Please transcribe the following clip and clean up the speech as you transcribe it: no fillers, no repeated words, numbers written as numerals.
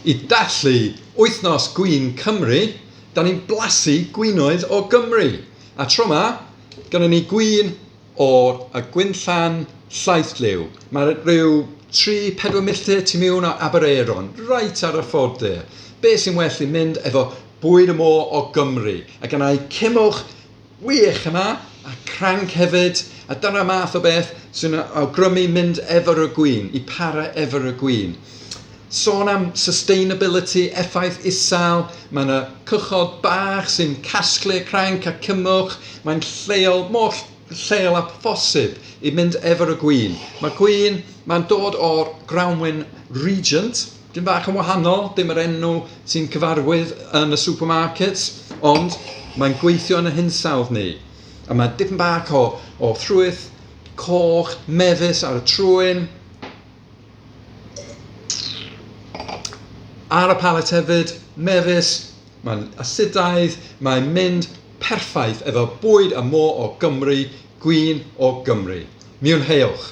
I dathlu Wythnos Gwin Cymru, da ni'n blasu gwinoedd o Gymru. A tro 'ma, gynnon ni gwin o'r y Gwinllan Llaethliw. Mae rhyw 3-4 milltir tu mewn o Aberaeron, reit ar y ffordd de. Be sy'n well i mynd efo bwyd y môr o Gymru? A gynna i cimwch wych yma, a cranc hefyd, a dyna math o beth sy'n awgrymu mynd efo'r y gwin, i para efo'r y gwin. Sôn am sustainability, effaith isel, mae yna cychod bach sy'n casglu y cranc a cymwch, mae'n lleol, mor lleol â phosib i mynd efo'r y gwin. Mae gwin, mae'n dod o'r grawnwin Regent, Dim bach yn wahanol, dim yr enw sy'n cyfarwydd yn y supermarkets, ond mae'n gweithio yn y hinsawdd ni. A mae dipyn bach o, o ffrwyth coch, mefus ar y trwyn. Ar y palet hefyd, mefus, mae'n asidaidd, mae'n mynd perffaith efo bwyd a môr o Gymru, gwin o Gymru. Mwynheuwch!